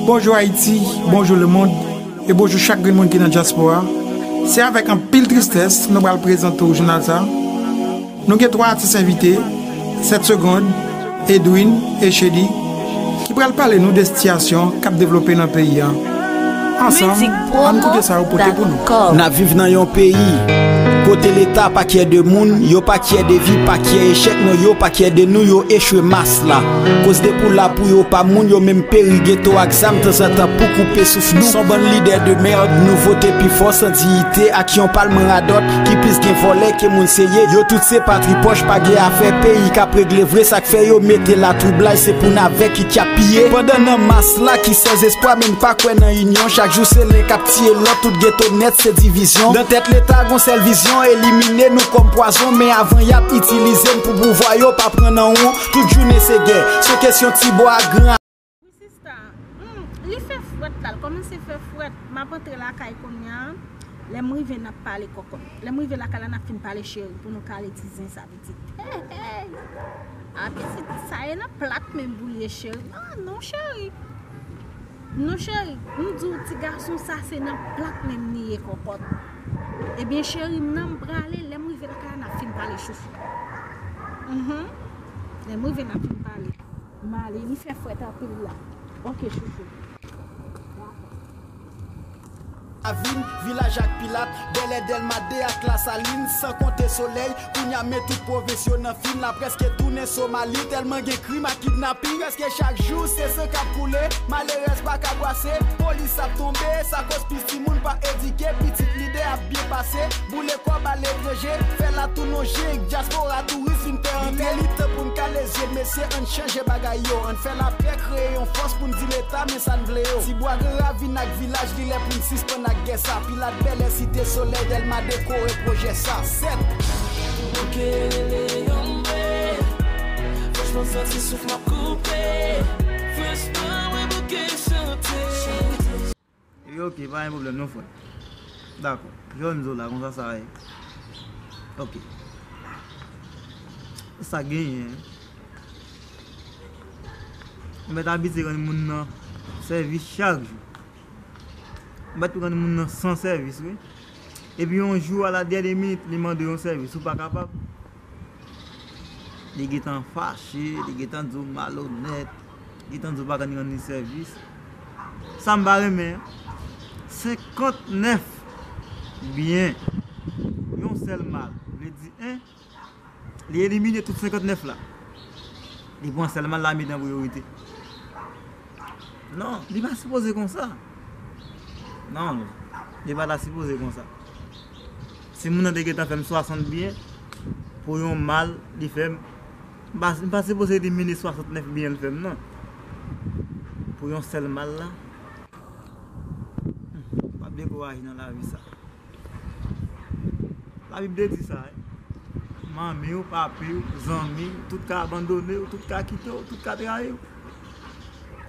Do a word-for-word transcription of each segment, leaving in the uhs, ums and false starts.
Bonjou Ayiti, bonjou lemonn, e bonjou chak grenn moun ki nan dyaspora. Se avèk anpil tristès nou pral prezante w jounal sa. Nou gen twa atis envite, Sèt Segond, Edwin e Chedi, ki pral pale nou de sitiyasyon k ap devlope nan peyi a. Ansanm, ann koute sa yo pote pou nou. N ap viv nan yon peyi kote Leta pa kyè de moun, yo pa kyè de vi, pa kyè echèk nou, yo pa kyè de nou, yo echwe mas la. Koz de pou la pou yo pa moun, yo menm peri geto ak zam tanzantan pou koupe souf nou. S on bann lidè de mèd, nou vote pi fò san diyite ak yon palman radòt ki plis gen vòlè ke moun serye. Yo tout se patri pòch, pa gen afè peyi k ap regle vre. Sa k fè yo mete latwoublay, se pou navè ki k ap piye. Pandan nan mas la ki san zespwa, men n pa kwè nan inyon. Chak jou se len k ap tiye lòt, tout geto nèt se divizyon. Dan tèt Leta gon sèl vizyon, elimine nou kòm pwazon. Men avan y ap itilize n pou pouvwa, yo pa pran nan won. Tout jounen se gè, se kesyon ti bwa ak gran. Wi sista, hmm, li fè frèt la, l kòmanse fè frèt. M ap antre lakay kounye a. Lè m rive n ap pale kòkòt. Lè m rive lakay la n ap fin pale cheri pou nou kale ti zen sa pitit. Hey, hey. A pitit sa e nan plat menm pou l ye cheri. Ah non cheri. Non cheri, m di w ti gason sa se nan plat menm li ye kòkòt. Ebyen cheri m nan m prale, lè m rive lakay la n ap fin pale chouchou. Mhm. Lè m rive n ap fin pale. M ale, li fè frèt anpil la. Ok chouchou. Ravin, Vilaj ak Pilat, Bèlè, Dèlma de ak Lasalin, san konte Solèy, kounye a men tout pwovens yo nan fim la prèske tounen Somali, tèlman gen krim ak kidnapin, prèske chak jou se san k ap koule, malerèz pa ka bwase, polis ap tonbe, sa koz plis timoun pa edike, pitit lidè ap byen pase, boule kòb aletranje, fè la tou non jeng, dyaspora touris vin fè antre. Li tan pou n kale zye, mesye, ann chanje bagay yo, ann fè lapè, kreye yon fòs pou n di Leta men sa n vle yo. Ti bwa, gran ravin ak vilaj, li lè pou n sispann ak gè sa. Pilat, Bèlè, Site Solèy, Dèlma dekore pwojè sa. Sèt. Bouke rele yon mwen. Franchman, santi souf m ap koupe. Franchman, mwen bouke chante. Wi, ok, pa gen pwoblèm non, frè. Dakò. Jòn zo la, konsa sa ye. Ok. Sa genyen. Ou mèt abitye rann moun nan sèvis chak jou. Ou mèt rann moun nan san sèvis, wi. Epi yon jou, a la dènye minit, li mande yon sèvis, ou pa kapab. Li gentan fache, li gentan di w malonèt, li gentan di w pa konn rann li sèvis. Sa m pa renmen, senkantnèf byen, yon sèl mal. Vle di, en, li elimine tout senkantnèf la. Li pran sèl mal la met an priyorite. Non, li pa sipoze konsa. Non, li pa ta sipoze konsa. Si moun nan te gentan fè m swasant byen, pou yon mal li fè m, m pa, m pa sipoze elimine swasantnèf byen l fè m, non. Pou yon sèl mal la, hmm, m ap dekouraje nan lavi sa. Labib te di sa, wi. Manmi w, papi w, zanmi w, tout ka abandone w, tout ka kite w, tout ka trayi w.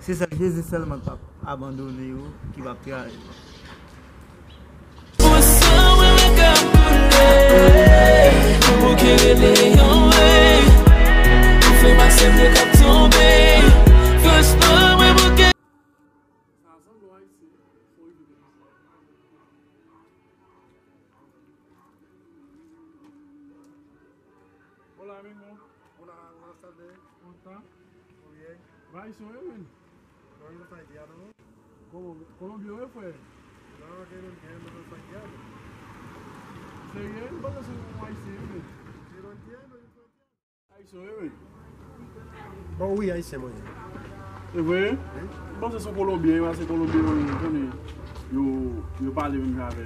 Se sèl Jezi sèlman k p ap abandone w, ki p ap trayi w. Ou sanble ka boule, ou bouke rele yon wey. Ou fè m aksepte k ap tonbe. Franchman, mwen bouke. Hola, amigo. Hola, buenas tardes. ¿Cómo está? Muy bien. Ba, eso es, men. Yo vivo haitiano. ¿Cómo? ¿Colombiano es, fue? No, que no entiendo, no soy haitiano. ¿Serio? Entonces son como haitianos. Sí, lo entiendo, yo soy haitiano. Ayisyen w ye, wi. Bon, wi, ayisyen mwen ye. E vre? Wi. M panse se yon Kolonbyen, paske Kolonbyen yo, yo konnen, yo, yo pale menm jan avè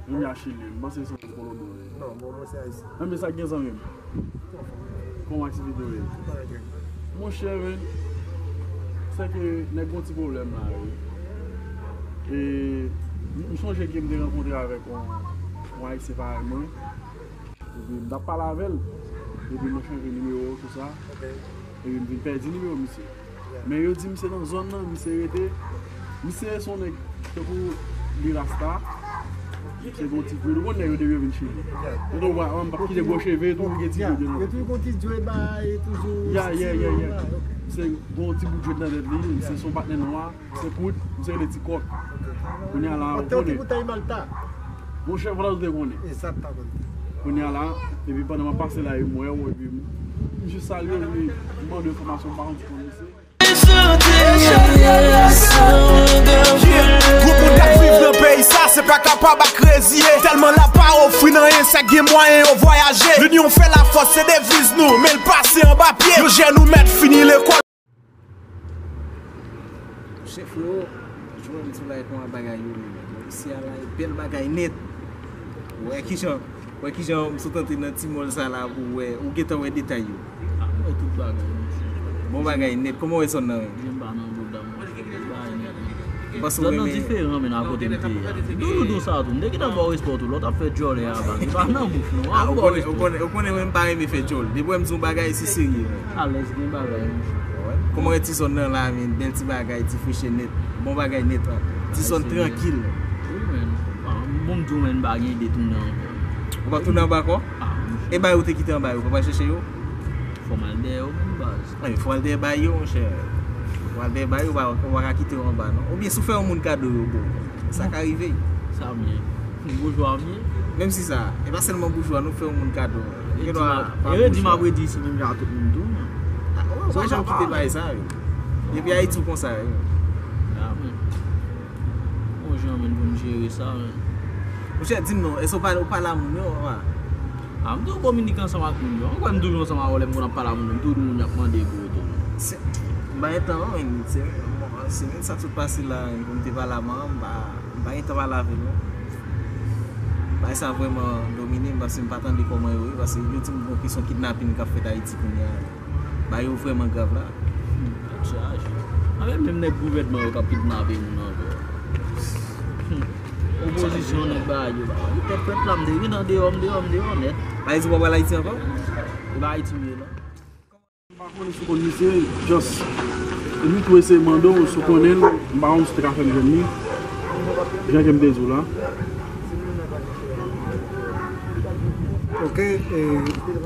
menm jan Chilyen. M panse se yon Kolonbyen w ye. Non, bon, mwen se ayisyen. Enben, sa k gen, zanmi m? Kòman aktivite w ye? Monchè, men, se ke nèg gon ti pwoblèm la, wi. E m, m sonje ke m te rankontre avèk yon, yon ayisyen parèy mwen. Epi m t ap pale avè l. Epi nou chanje nimewo, tou sa. Ok. Epi m vin pèdi nimewo misye. Yeah. Men yo di misye nan zòn nan, misye rete. Misye se yon nèg tankou li rasta. Ok. Se gon ti dread, ou konn nèg yo depi yo vin Chili. Yo tou wè, m p ap kite gwo cheve, tou gen ti dread nan. Yo tou gon ti dread, ba, e toujou. Ya, ya, ya, ya. Se gon ti bout dread nan tèt li, se son patnè nwa, se poud, se rele ti kòk. Kounye a la, ou konnen. Monchè, fò nou te konnen. Kounye a la, epi pandan m ap pase la, e m wè w, epi m jis salye w, m mande enfòmasyon, m pa konn si konnen se. Gwo moun k ap viv nan peyi sa, se pa kapab ak reziye. Tèlman la pa ofri n anyen, sa k gen mwayen yo vwayaje. Linyon fè lafòs, se deviz nou, men l pase anba pye. Yo jèn ou mèt fini lekòl. Chèf yo, jwenn sou la e kòman bagay yo menm. Isi a la, e bèl bagay nèt. Wè kijan Wè kijan m sot antre nan ti mòl sa la pou wè, ou gentan wè detay yo. Ah, m wè tout bagay, monchè. Bon bagay nèt. Kòman w wè zòn nan menm? Jan m pa nan bouda m, monchè. Bagay nèt, men. Zòn nan diferan, men, akote m te ye a. Doudoudou sa tou. M te gentan ba w respè w tou. Lè w t ap fè djòlè a, baz. Li pa nan bouch, non. Ah, ou konnen, ou konnen, ou konnen, mwen m pa renmen fè djòl. Depi w wè m di yon bagay, se serye, men. Alèz, gen bagay, monchè. Kòman w wè ti zòn nan la, men? Bèl ti bagay, ti frechè nèt. Bon bagay nèt, la. Ti zòn trankil. Wi, men. Ah, bon, m di w, men, m pa gen ide tounen ankò. Ou p ap tounen anba ankò? Ah, monchè. E bagay ou te kite anba yo, ou pa pral chèche yo? Fò m al dèyè yo menm, baz. Wi, fò w al dèyè bagay yo, monchè. Fò w al dèyè bagay yo, ou pa, ou pa ka kite yo anba, non. Oubyen si w fè yon moun kado yo, bon, sa ka rive. Sa m ye? Boujwa m ye? Menm si sa, e pa sèlman boujwa, nou fè yon moun kado. Eredi m ap redi isi menm jan ak tout moun tou, non. Ah, ou pa janm kite bagay sa, wi. Depi Ayiti, w konsa, wi. Ah, men. Bon jan, men, pou m jere sa, men. Monchè, di m non, èske w pale, w pale a moun yo, papa? Ah, m toujou kominike ansanm ak moun yo. Ou kwè m toujou ansanm avè w lè m konn ap pale a moun yo, m toujou di moun yo ap mande pou ou tou. Se, m pa gen tan, non, men, se, se menm sa k sot pase la, pou m te pale a manman m, m pa, m pa gen tan pale avè l, non. Bagay sa vrèman domine m, paske m pa tande kòman yo ye, paske yo di m gon kesyon kidnapin k ap fèt Ayiti kounye a. Bagay yo vrèman grav la. Hmm, tèt chaje. Anben, menm nèg gouvènman yo k ap kidnape moun ankò. Hmm. Opozisyon, nèg bagay yo, bagay yo. Tèt frèt la, m te vin andeyò, m deyò, m deyò nèt. Ayiti, w pa pral Ayiti ankò? E pa Ayiti m ye la. M pa konnen si w konn misye, just, m tou eseye mande w, si w konnen l, m pa konn si w te ka fè m jwenn li. Jan ke m te di w la. Ok, e,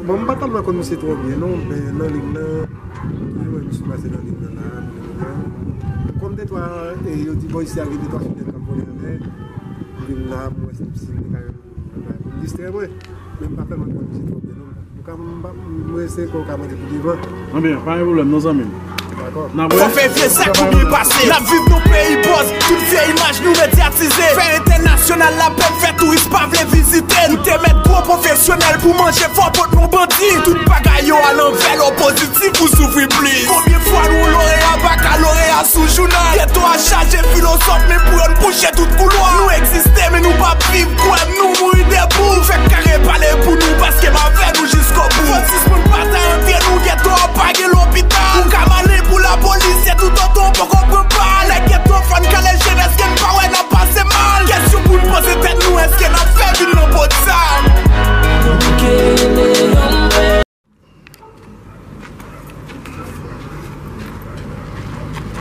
bon, m pa tèlman konn misye twò byen, non, men nan liy nan, toujou wè misye pase nan liy nan la, nan liy nan. Kòm de twa, e, yo di bò isi a gen de twa sou tèt k ap vole anlè, m vin la, m wè si, si m te ka jwenn yon bagay pou m distrè mwen, men m pa tèlman konn misye twò byen, non. An tou ka, m pa, m eseye kwè w ka mande pou devan. Anben, pa gen pwoblèm, non, zanmi m. Dakò. N ap wè. Fò fè vye zak pou byen pase. N ap viv nan peyi bòz. Tout vye imaj nou medyatize. Fè entènasyonal la pèp fè touris pa vle vizite n. Ou te mèt gwo pwofesyonèl pou manje fò pot non bandi. Tout bagay yo alanvè, lè w pozitif ou soufri plis. Konbyen fwa nou loreya bakaloreya sou jounal? Geto a chaje filozòf, men pou yo n bouche tout koulwa. Nou egziste, men nou p ap viv, kwè m, nou mouri debou. Fè kare pale pou nou, paske m avè nou jiskobou. Fò n sispann batay antre nou, geto a pa gen lopital. Ou ka male pou lapolis, se toutotan w poko pran pa. Lè geto fò n kale je n, èske n pa wè n ap pase mal? Kesyon pou n poze tèt nou, èske n ap fè vin nan po de zam?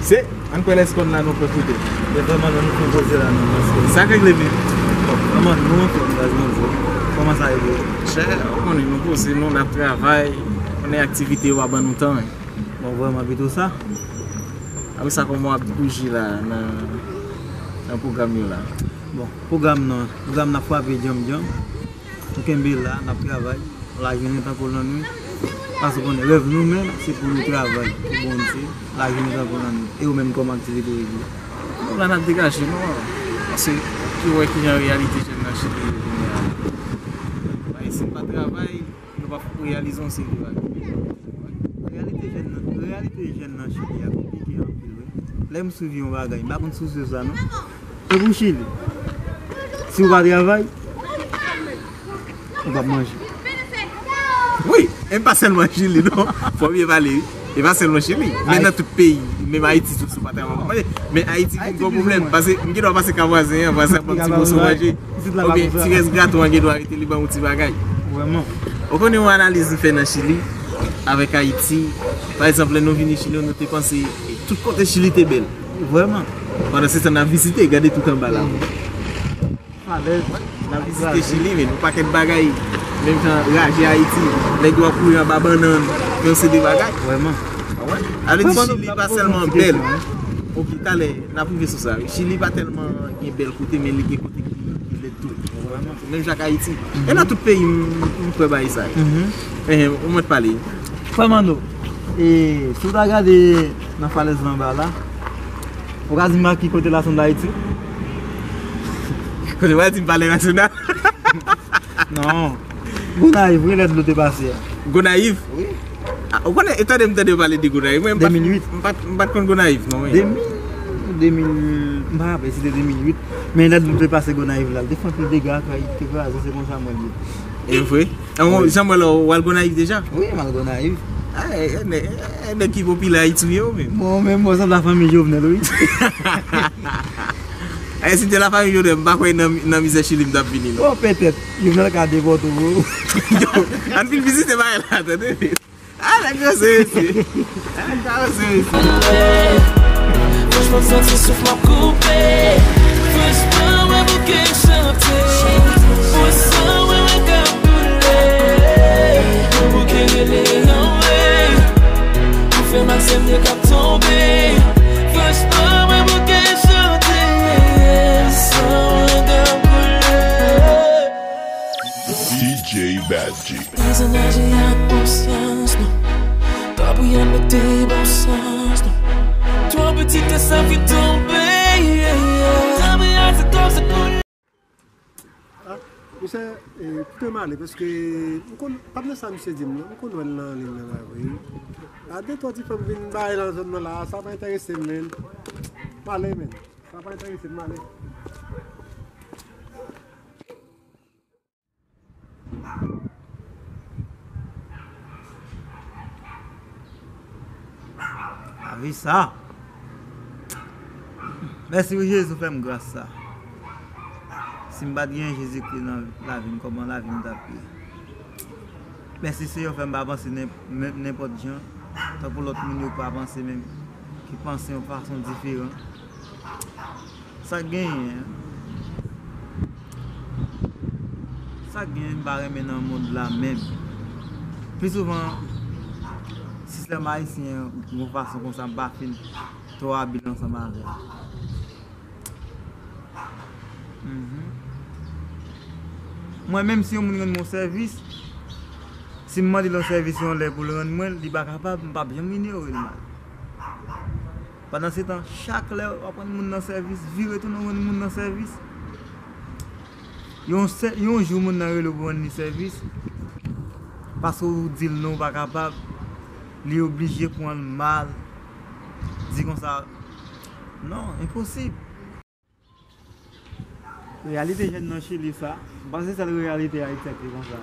Se, ann kwè lèskòn la nou pran kote. E vrèman, nou fè poze la, non, paske sa k regle men. Bon, vrèman, nou anfòm, gaz, Bondye. Kòman sa ye pou ou? Chè, ou konnen nou poze, nou, n ap travay, konnen aktivite yo pa ban nou tan. Bon, vrèman, pito sa. Apre sa, kòman w ap bouje la, nan, nan pwogram yo la? Bon, pwogram nan, pwogram nan frape djanm djanm. Nou kenbe la, n ap travay. Lajounen tankou lannwit. Paske w konnen rèv nou menm, se pou nou travay pou Bondye. Lajounen tankou lannwit. E ou menm, kòman aktivite w ye? Nou la, n ap degaje nou. Paske, ki wè kijan reyalite jèn nan Chili ye kounye a. Paske si n pa travay, nou p ap reyalize yon seri de bagay. Reyalite jèn nan, reyalite jèn nan Chili a konplike anpil, wi. Lè m swiv yon bagay, m pa konn si w swiv sa, non. E pou Chili, si w pa travay, ou p ap manje. Wi, e pa sèlman Chili, non. Fò byen pale, wi. E pa sèlman Chili, men nan tout peyi, menm Ayiti tou, si w pa travay, w p ap manje. Men Ayiti gen gwo pwoblèm, paske m gen dwa pase kay vwazen an, vwazen an ban m ti moso manje. Oubyen ti rès gato an gen dwa rete, li ban m yon ti bagay. Vrèman. Ou konnen yon analiz m fè nan Chili, avèk Ayiti. Pa egzanp, lè nou vini Chili, nou te panse tout kote Chili te bèl. Vrèman. Pandan se tan n ap vizite, gade tout anba la. Alèz, n ap vizite Chili, men yon pakèt bagay. Menm jan raje Ayiti, nèg yo ap kouri anba bannann, fè yon seri de bagay. Vrèman. Sa vle di Chili pa sèlman bèl. Ok, talè, n ap rive sou sa. Chili pa tèlman gen bèl kote, men li gen kote ki, ki lèd tou. Menm jan ak Ayiti. E nan tout peyi, m, m kwè bagay sa. Enhen, ou mèt pale. Frè Manno, e, si w ta gade nan falèz la anba la, ou ka di m a ki kote la sanble Ayiti? Kote w a di m palè nasyonal? Non. Gonayiv, wi, lè dlo te pase a. Gonayiv? Wi. Ah, ou konnen, e tande m tande yo pale de Gonayiv. Mwen, m pa t, de mil uit. M pa t, m pa t konn Gonayiv, non, wi. De mil, de mil, m pa raple si se de mil uit. Men lè dlo te pase Gonayiv la, l te fè anpil dega, kay te kraze, se konsa mwen ye. E vre? Ah, bon, wi. Jan mwen la, w al Gonayiv deja? Wi, m al Gonayiv. Ah, e, e, nèg, e, nèg ki popilè Ayiti w ye ou menm? Bon, men mwen sanble a fanmi Jovenel, wi. E si te la fanmi Jovenel, m pa kwè nan, nan mizè Chili m t ap vini, non. Oh, petèt. Jovenel ka depòte w. Yo, ann vin vizite bagay la, tande. Ah, nèg yo se mesye. Ah, nèg yo se mesye. Franchman, m santi souf m ap koupe. Franchman, mwen bouke chante. Mwen san mwen, mwen ka boule. Mwen bouke rele anmwe. Ou fè mal, se m de k ap tonbe. Franchman, mwen bouke chante. San mwen ka boule. D J Bad G. Pèsonaj ak konsyans nou. Tanpri ann mete bon sans nou. Twò piti tè sa vin tonbe. Tanpri ak se kòm se pou Ah, misye, eh, kite m ale, paske m konn, pa t nan sa misye di m, non. M konn wè l nan liy nan la, wi. A de twa ti fanm vin bay nan zòn nan la, sa pa enterese m, men. M ale, men. Sa pa enterese m, m ale. Lavi sa. Mèsi wi Jezi, ou fè m gras sa. Si m pa t gen Jezikri nan lavi m, kòman lavi m t ap ye? Mèsi Seyè, ou fè m pa panse nen-, men-, nenpòt jan, tankou lòt moun yo pa panse menm, ki panse yon fason diferan. Sa k genyen? Sa k genyen m pa renmen nan mond la menm? Pi souvan, sistèm ayisyen an, yon fason konsa m pa fin twò abil ansanm avè l. Mhm. Mwen menm, si yon moun rann mwen yon sèvis, si m mande l yon sèvis yon lè pou l rann mwen l, li pa kapab, m p ap janm inyore l mal. Pandansetan, chak lè w ap rann moun nan sèvis, vire tounen w rann moun nan sèvis. Yon sè-, yon jou moun nan rele w pou w rann li sèvis, paske w di l non, w pa kapab, li oblije pran l mal, di konsa, non, enposib. Reyalite jèn nan Chili sa, m panse sèl reyalite Ayiti ki konsa.